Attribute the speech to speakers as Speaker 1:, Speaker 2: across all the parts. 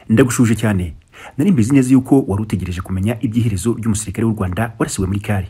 Speaker 1: Ndagushuje cyane. Nari mbizi neza yuko wari utegereje kumenya iby'iherezo ry'umusirikare w'u Rwanda warasiwe muri Kari.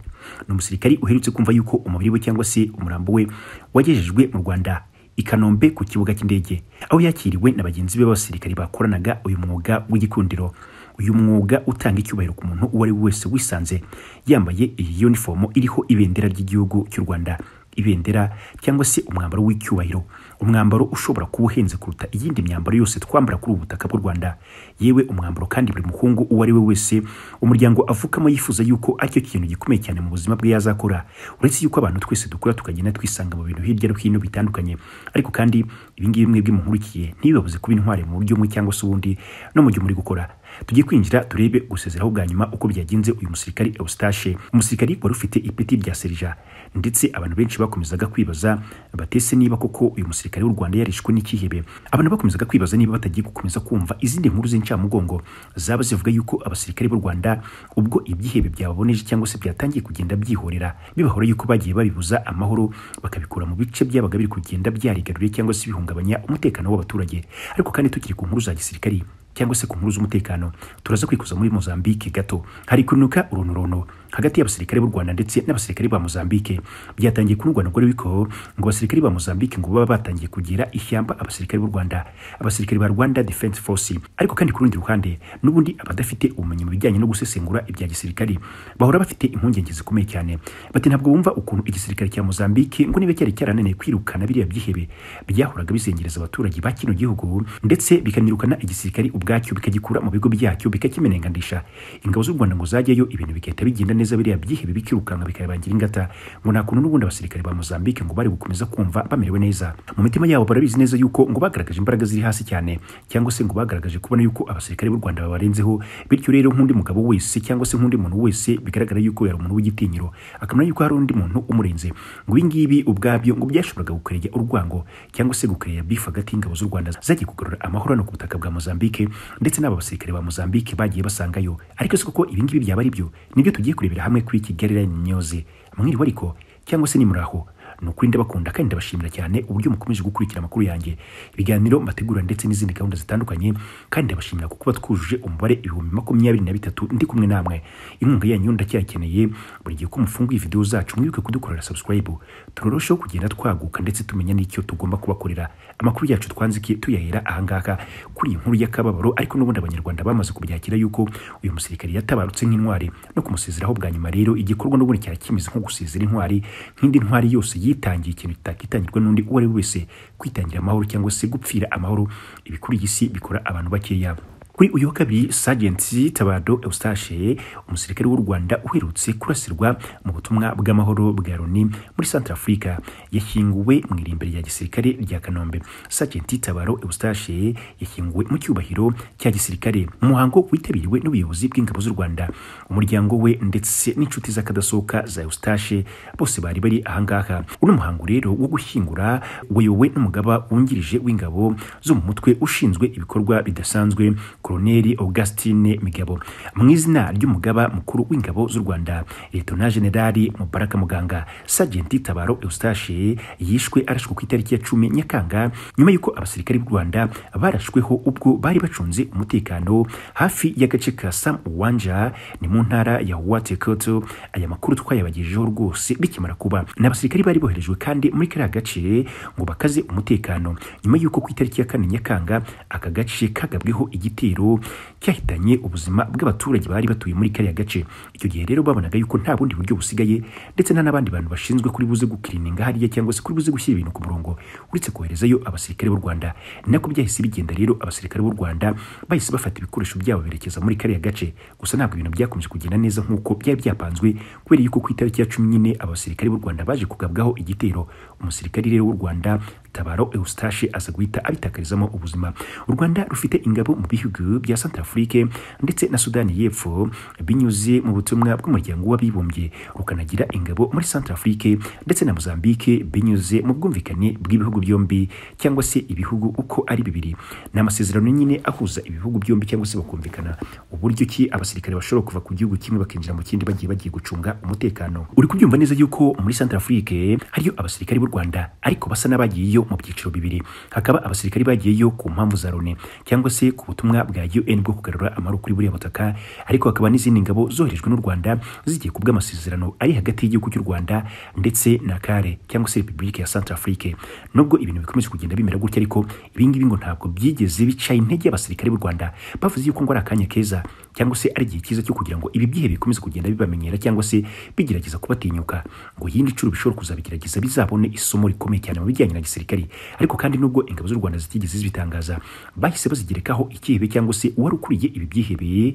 Speaker 1: Ni umusirikari uherutse kumva yuko umubiri we cyangwa se umurambo we wagejejwe mu Rwanda i Kanombe ku kibuga cy'indege, aho yakiriwe na bagenzi be b'abasirikari bakoranaga uyu mwuga w'igikundiro. Uyu mwuga utanga icyubahiro ku muntu uwo ari we wese wisanze yambaye iyi uniform iriho ibendera ry'igihugu cy'u Rwanda, ibendera cyangwa se umwambaro w'icyubahiro, umwambaro ushobora kuba uhenze kuruta iyindi myambaro yose twambara kuri ubu butaka bw'u Rwanda. Yewe umwambaro kandi buri muhungu uwo ari we wese umuryango avukamo yifuza yuko aricyo kintu gikomeye cyane mu buzima bwe yazakora, uretse yuko abantu twese dukura tukagenda twisanga mu bintu hirya no hino bitandukanye. Ariko kandi ibingibi mwebwe munkurikiye ntibibabuze kuba intwari mu buryo bumwe cyangwa se ubundi no mu gihe muri gukora. Tugiye kwinjira turebe gusezeraho bwa nyuma uko byagenze uyu musirikari Eustache, umusirikari wari ufite ipeti rya serija, ndetse abantu benshi bakomezaga kwibaza batese niba koko uyu musirikare w'u Rwanda yarishwe n'ikihebe. Abantu bakomezaga kwibaza niba batagiye gukomeza kumva izindi nkuru z'incamugongo zaba zivuga yuko abasirikare b'u Rwanda ubwo ibyihebe byababoneje cyangwa se byatangiye kugenda byihorera, bibahora yuko bagiye babibuza amahoro bakabikura mu bice byabaga biri kugenda byarigaruriye cyangwa se bihungabanya umutekano w'abaturage. Ariko kandi tukiri ku nkuru za gisirikari cyangwa se ku nkuru z'umutekano, turaza kwikuza muri Mozambique gato. Hari kunuka urunuruno hagati y'abasirikare b'u Rwanda ndetse n'abasirikare ba Mozambique. Byatangiye kunurwana gore biko ngo abasirikare ba Mozambique ngo baba batangiye kugira ishyamba abasirikare b'u Rwanda, abasirikare ba Rwanda Defense Force. Ariko kandi ku rundi ruhande n'ubundi abadafite ubumenyi mu bijyanye no gusesengura ibya gisirikari bahora bafite impungenge zikomeye cyane, bati ntabwo bumva ukuntu igisirikare cya Mozambique ngo niba cyari cyarananiye kwirukana biriya byihebe byahoraga bizengereza abaturage ba kino gihugu, ndetse bikanirukana igisirikare ubwacyo bikagikura mu bigo byacyo bikakimenenganisha. Ingabo z'u Rwanda ngo zajyayo ibintu bigahita bigenda neza, biriya byihebe bikirukanka bikabangira ingata. Ngo nta kuntu n'ubundi abasirikare ba Mozambique ngo bari gukomeza kumva bamerewe neza mu mitima yabo. Barabizi neza yuko ngo bagaragaje imbaraga ziri hasi cyane, cyangwa se ngo bagaragaje kubona yuko abasirikare b'u Rwanda babarenzeho. Bityo rero nk'undi mugabo wese cyangwa se nk'undi muntu wese bigaragara yuko yari umuntu w'igitinyiro, akamenya yuko hari undi muntu umurenze. Ngo ibi ngibi ubwabyo ngo byashoboraga gukwega urwango cyangwa se gukwega bifu hagati y'ingabo z'u Rwanda zagiye kugarura amahoro no ku butaka bwa Mozambique ndetse n'aba basirikare ba Mozambique bagiye basangayo. Ariko se koko ibi ngibi byaba ari byo? Nibyo tugiye kurebera hamwe kuri Kigali Line News. Mwiriwe ariko cyangwa se ni muraho. Ni ukuri ndabakunda kandi ndabashimira cyane uburyo mukomeje gukurikira amakuru yanjye, ibiganiro mbategura ndetse n'izindi gahunda zitandukanye. Kandi ndabashimira kuko twujuje umubare 23,000 ndi kumwe namwe. Inkunga yanyu ndacyakeneye. Buri gihe ko mufunguye video zacu mwibuke kudukorera subscribe, turorosheho kugenda twaguka ndetse tumenya n'icyo tugomba kubakorera. Amakuru yacu twanzike tuyahera ahangaha kuri iyi nkuru y'akababaro, ariko n'ubundi abanyarwanda bamaze kubyakira yuko uyu musirikare yatabarutse nk'intwari no kumusezeraho bwa nyuma. Rero igikorwa n'ubundi cyari kimeze nko gusezera intwari nk'indi ntwari yose yitangiye ikintu kitakitangirwa n'undi uwo ari we wese, kwitangira amahoro cyangwa se gupfira amahoro. Ibikuri iyi bikora abantu bakeya. Kuri uyu wa kabiri, Sergeant Tabaro Eustache, umusirikare w'u Rwanda uherutse kurasirwa mu butumwa bw'amahoro bwa Loni muri Centrafrique, yashyinguwe mu irimbi rya gisirikare rya Kanombe. Sergeant Tabaro Eustache yashyinguwe mu cyubahiro cya gisirikare, umuhango witabiriwe n'ubuyobozi bw'ingabo z'u Rwanda, umuryango we ndetse n'inshuti z'akadasohoka za Eustache bose bari bari ahangaha. Uno muhango rero wo gushyingura wayobowe n'umugaba wungirije w'ingabo zo mu mutwe ushinzwe ibikorwa bidasanzwe, Colonel Augustine Migabo, mu izina ry'umugaba mukuru w'ingabo z'u Rwanda, Lieutenant General Mubaraka Muganga. Sergeant Tabaro Eustache yishwe arashwe ku itariki ya 10 Nyakanga, nyuma y'uko abasirikare b'u Rwanda barashweho ubwo bari bacunze umutekano hafi y'agace ka Sam Uwanja, ni mu ntara ya Watekoto. Aya makuru twayabagejejeho rwose bikimara kuba. N'abasirikare bari boherejwe kandi muri kariya gace ngo bakaze umutekano, nyuma y'uko ku itariki ya 4 Nyakanga aka gace kagabweho igitero cyahitanye ubuzima bw'abaturage bari batuye muri kariya gace. Icyo gihe rero babonaga yuko nta bundi buryo busigaye, ndetse nta n'abandi bantu bashinzwe kuri buze gukirininga hariya cyangwa se kuri buze gushyira ibintu ku murongo, uretse koherezayo abasirikare b'u Rwanda. Nako byahise bigenda rero, abasirikare b'u Rwanda bahise bafata ibikoresho byabo berekeza muri kariya gace. Gusa ntabwo ibintu byakomeje kugenda neza nk'uko byari byapanzwe, kubera yuko ku itariki ya 14 abasirikare b'u Rwanda baje kugabwaho igitero. Umusirikare rero w'u Rwanda Tabaro Eustache aza guhita abitakarizamo ubuzima. U Rwanda rufite ingabo mu bihugu bya Centrafrique ndetse na Sudani y'Epfo binyuze mu butumwa bw'umuryango w'abibumbye, rukanagira ingabo muri Centrafrique ndetse na Mozambique binyuze mu bwumvikane bw'ibihugu byombi cyangwa se ibihugu uko ari bibiri. Ni amasezerano nyine ahuza ibihugu byombi cyangwa se bakumvikana uburyo ki abasirikare bashobora kuva ku gihugu kimwe bakinjira mu kindi bagiye gucunga umutekano. Uri kubyumva neza yuko muri Centrafrique hariyo abasirikare b'u Rwanda ariko basa n'abagiyeyo bagiyeyo mu byiciro bibiri. Hakaba abasirikari bagiyeyo ku mpamvu za Loni cyangwa se ku butumwa bwa UN bwo kugarura amahoro kuri buriya butaka, ariko hakaba n'izindi ngabo zoherejwe n'u Rwanda zigiye kubw'amasezerano ari hagati y'igihugu cy'u Rwanda ndetse na Kare cyangwa se Republique ya Centrafrique. Nubwo ibintu bikomeje kugenda bimera gutya, ariko ibingibi ngo ntabwo byigeze bica intege abasirikare b'u Rwanda. Bavuze yuko ngo ari akanya keza cyangwa se ari igihe cyiza cyo kugira ngo ibi byihe bikomeze kugenda bibamenyera cyangwa se bigerageza kubatinyuka, ngo yindi nshuro bishobora kuzabigerageza bizabone isomo rikomeye cyane mu bijyanye na gisirikare. Ariko kandi nubwo ingabo z'u Rwanda zitigeze zibitangaza, bahise bazigerekaho ikihebe cyangwa se uwari ukuriye ibi byihebe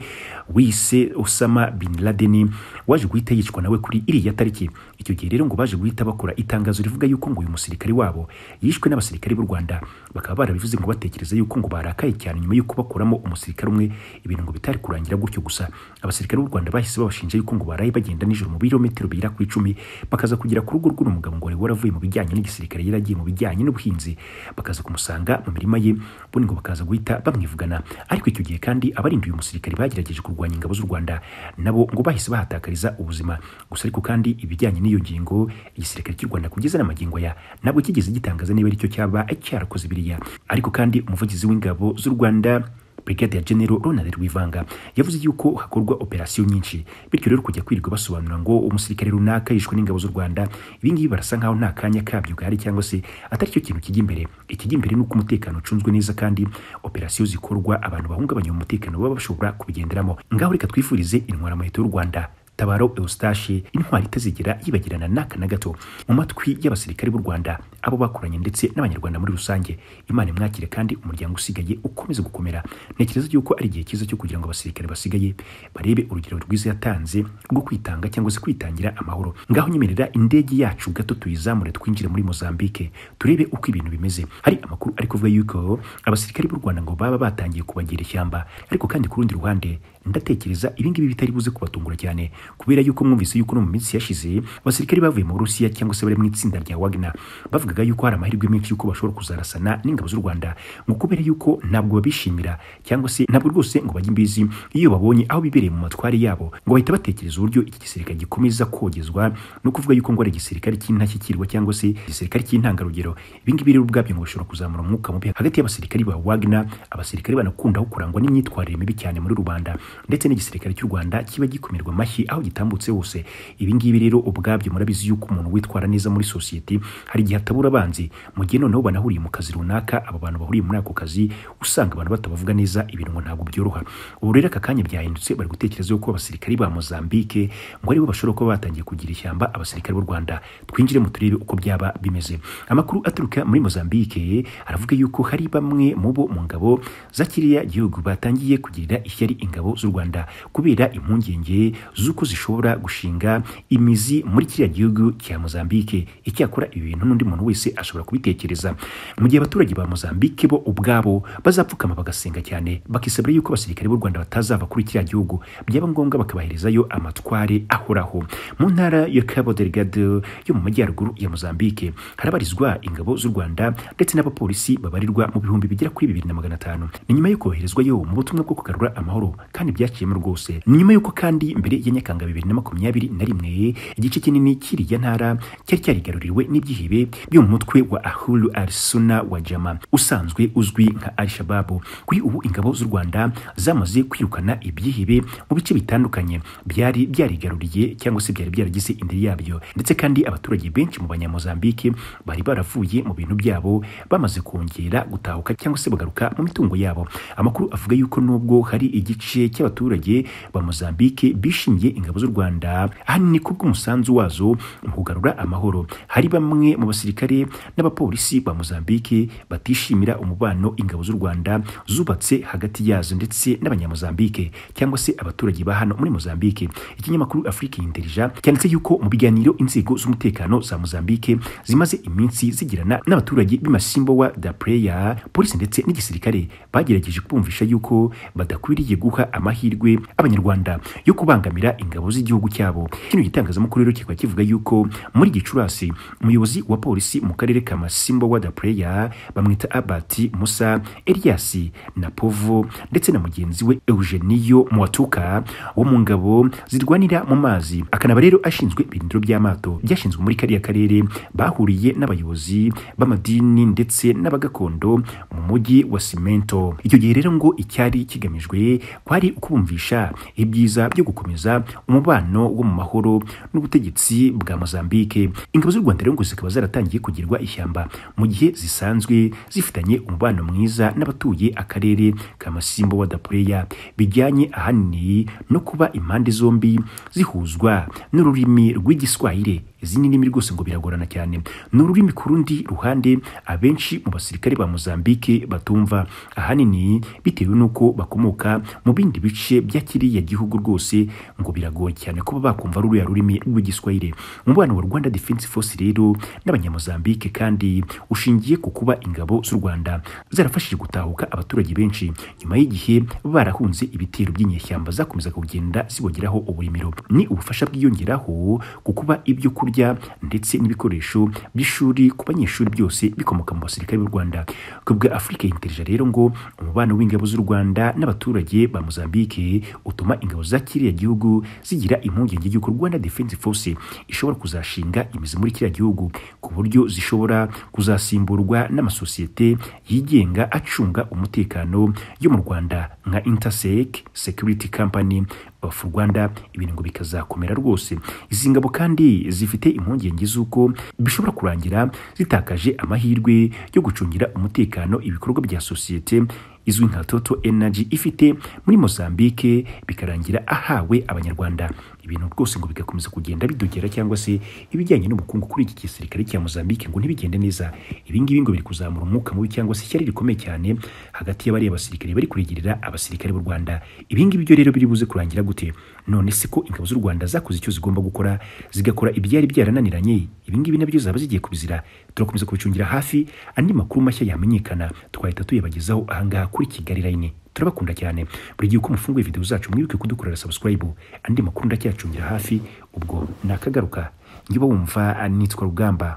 Speaker 1: wise Osama bin Laden, waje guhita yicwa nawe kuri iriya tariki. Icyo gihe rero ngo baje guhita bakora itangazo rivuga yuko ngo uyu musirikare wabo yishwe n'abasirikare b'u Rwanda. Bakaba barabivuze ngo batekereza yuko ngo barakaye cyane nyuma yuko bakuramo umusirikare umwe, ibintu ngo bitari kurangira gutyo gusa. Abasirikare b'u Rwanda bahise babashinja yuko ngo baraye bagenda nijoro mu birometero bigera ku 10, bakaza kugera ku rugo rw'uno mugabo ngo wari waravuye mu bijyanye n'igisirikare yaragiye mu bijyanye n'ubuhinzi, bakaza kumusanga mu mirima ye, ubundi ngo bakaza guhita bamwivugana. Ariko icyo gihe kandi abarinda uyu musirikare bagerageje kurwanya ingabo z'u Rwanda nabo ngo bahise bahatakariza ubuzima. Gusa ariko kandi ibijyanye n'iyo ngingo, igisirikare cy'u Rwanda kugeza n'amagingo ya ntabwo kigeze gitangaza niba aricyo cyaba cyarakoze biriya. Ariko kandi umuvugizi w'ingabo z'u Rwanda Brigadier General Ronald Rwivanga yavuze yuko hakorwa operasiyo nyinshi, bityo rero kujya kwirirwa basobanura ngo umusirikare runaka yishwe n'ingabo z'u Rwanda, ibingibi barasa nkaho nta kanya kabyo gahari cyangwa se atari cyo kintu kijya imbere. Ikijya imbere ni uko umutekano ucunzwe neza kandi operasiyo zikorwa abantu bahungabanya umutekano baba bashobora kubigenderamo. Ngaho reka twifurize intwaramuheto y'u Rwanda Tabaro Eustache, intwari itazigera yibagirana n'aka na gato mu matwi y'abasirikare b'u Rwanda, abo bakoranye ndetse n'abanyarwanda muri rusange. Imana imwakire kandi umuryango usigaye ukomeze gukomera. Ntekereza yuko ari igihe cyiza cyo kugira ngo abasirikare basigaye barebe urugero rwiza yatanze rwo kwitanga cyangwa se kwitangira amahoro. Ngaho nyemerera indege yacu gato tuyizamure twinjire muri Mozambique turebe uko ibintu bimeze. Hari amakuru ari kuvuga yuko abasirikare b'u Rwanda ngo baba batangiye kubagira ishyamba, ariko kandi ku rundi ruhande ndatekereza ibingibi bitari buze kubatungura cyane, kubera yuko mwumvise yuko no mu minsi yashize abasirikare bavuye mu Burusiya cyangwa se bari mu itsinda rya Wagner bavugaga yuko hari amahirwe menshi yuko bashobora kuzarasana n'ingabo z'u Rwanda, ngo kubera yuko ntabwo babishimira cyangwa se ntabwo rwose ngo bajye imbizi iyo babonye aho bibereye mu matware yabo, ngo bahita batekereza uburyo iki gisirikare gikomeza kogezwa no kuvuga yuko ngo ari igisirikare cy'intashyikirwa cyangwa se igisirikare cy'intangarugero. Ibingibi rero ubwabyo ngo bishobora kuzamura umwuka mubi hagati y'abasirikare ba Wagner, abasirikare banakunda kurangwa n'imyitwarire mibi cyane muri rubanda, ndetse n'igisirikare cy'u Rwanda kiba gikomerwa amashyi aho gitambutse hose. Ibi ngibi rero ubwabyo murabizi yuko umuntu witwara neza muri society hari igihe atabura abanzi, mu gihe noneho banahuriye mu kazi runaka, abo bantu bahuriye muri ako kazi usanga abantu batabavuga neza, ibintu ngo ntabwo byoroha. Ubu rero aka kanya byahindutse, bari gutekereza yuko abasirikari ba Mozambique ngo aribo bashobora kuba batangiye kugira ishyamba abasirikare b'u Rwanda. Twinjire mu turebe uko byaba bimeze. Amakuru aturuka muri Mozambique aravuga yuko hari bamwe mu bo mu ngabo za kiriya gihugu batangiye kugirira ishyari ingabo z'u Rwanda kubera impungenge z'uko zishobora gushinga imizi muri kiriya gihugu cya Mozambique. Icyakora ibi bintu n'undi muntu wese ashobora kubitekereza. Mu gihe abaturage ba Mozambique bo ubwabo bazapfukama bagasenga cyane bakisabira yuko abasirikare b'u Rwanda batazava kuri kiriya gihugu, byaba ngombwa bakabaherezayo amatware ahoraho. Mu ntara ya Cabo Delgado yo mu majyaruguru ya Mozambique harabarizwa ingabo z'u Rwanda ndetse n'abapolisi babarirwa mu bihumbi bigera kuri 2500. Ni nyuma yo koherezwayo mu butumwa bwo kugarura amahoro kandi byaciyemo rwose. Ni nyuma yuko kandi mbere ya Nyakanga 2021 igice kinini kiriya ntara cyari cyarigaruriwe n'ibyihebe byo mu mutwe wa Ahulu al-Sunna wa Jama usanzwe uzwi nka Al-Shabaab. Kuri ubu ingabo z'u Rwanda zamaze kwirukana ibyihebe mu bice bitandukanye byari byarigaruriye cyangwa se byari byaragize indiri yabyo, ndetse kandi abaturage benshi mu banyamozambike bari baravuye mu bintu byabo bamaze kongera gutahuka cyangwa se bagaruka mu mitungo yabo. Amakuru avuga yuko nubwo hari igice cy'abaturage ba Mozambique bishimiye ingabo z'u Rwanda ahanini kubw'umusanzu wazo mu kugarura amahoro, hari bamwe mu basirikare n'abapolisi ba Mozambique batishimira umubano ingabo z'u Rwanda zubatse hagati yazo ndetse n'abanyamozambike cyangwa se abaturage ba hano muri Mozambique. Ikinyamakuru Afrique Intelligence cyanditse yuko mu biganiro inzego z'umutekano za Mozambique zimaze iminsi zigirana n'abaturage b'Imasimbo wa da Praia, polisi ndetse n'igisirikare bagerageje kumvisha yuko badakwiriye guha amahirwe abanyarwanda yo kubangamira ingabo z'igihugu cyabo. Kino gitangazamakuru rero kikaba kivuga yuko muri Gicurasi umuyobozi wa polisi polisi mu karere ka Masimbo wa Prayer, bamwita Albert Musa Elias na Povo, ndetse na mugenzi we Eugenio Mwatuka wo mu ngabo zirwanira mu mazi, akanaba rero ashinzwe ibirindiro by'amato byashinzwe muri kariya karere. Bahuriye n'abayobozi b'amadini ndetse n'abagakondo mu mujyi wa Cimento. Icyo gihe rero ngo icyari kigamijwe kwari ukubumvisha ibyiza byo gukomeza umubano wo mu mahoro n'ubutegetsi bwa Mozambique. Ingabo z'u Rwanda rero ngo zikaba zaratangiye kugirwa ishyamba mu gihe zisanzwe zifitanye umubano mwiza n'abatuye akarere ka Masimbo wa Dapureya, bijyanye ahanini no kuba impande zombi zihuzwa n'ururimi rw'Igiswahili. Izindi ndimi rwose ngo biragorana cyane. Ni ururimi ku rundi ruhande abenshi mu basirikare ba Mozambique batumva, ahanini bitewe n'uko bakomoka mu bindi bice bya kiriya gihugu. Rwose ngo biragoye cyane kuba bakumva ruriya rurimi rw'Igiswahili. Umubano wa Rwanda Defense Force rero n'abanyamozambique kandi ushingiye ku kuba ingabo z'u Rwanda zarafashije gutahuka abaturage benshi nyuma y'igihe barahunze ibitero by'inyeshyamba zakomezaga kugenda zibongeraho uburimiro. Ni ubufasha bwiyongeraho ku kuba ibyo kurya ndetse n'ibikoresho by'ishuri ku banyeshuri byose bikomoka mu basirikare b'u Rwanda. Ku bwa Africa Intelligence rero ngo umubano w'ingabo z'u Rwanda n'abaturage ba Mozambique utuma ingabo za kiriya gihugu zigira impungenge y'uko Rwanda Defense Force ishobora kuzashinga imizi muri kiriya gihugu, ku buryo zishobora kuzasimburwa n'amasosiyete yigenga acunga umutekano yo mu Rwanda nka Intersec Security Company of Rwanda. Ibintu ngo bikazakomera rwose. Izi ngabo kandi zifite impungenge z'uko bishobora kurangira zitakaje amahirwe yo gucungira umutekano ibikorwa bya sosiyete izwi nka Total Energy ifite muri Mozambique, bikarangira ahawe Abanyarwanda. Ibintu rwose ngo bigakomeza kugenda bidogera, cyangwa se ibijyanye n'ubukungu kuri iki gisirikare cya Mozambique ngo ntibigende neza. Ibi ngibi ngo biri kuzamura umwuka mubi cyangwa se ishyari rikomeye cyane hagati y'abariya basirikare bari kuregerera abasirikare b'u Rwanda. Ibi ngibi byo rero biri buze kurangira gute? None se ko ingabo z'u Rwanda zakoze icyo zigomba gukora, zigakora ibyari byarananiranye, ibi ngibi nabyo zaba zigiye kubizira? Turakomeza kubicungira hafi, andi makuru mashya yamenyekana twahita tuyabagezaho ahangaha kuri Kigali Line. Turabakunda cyane. Buri gihe uko mufunguye video zacu mwibuke kudukorera subscribe. Andi makuru ndacyacungira hafi, ubwo nakagaruka. Ngiba wumva nitwa Rugamba.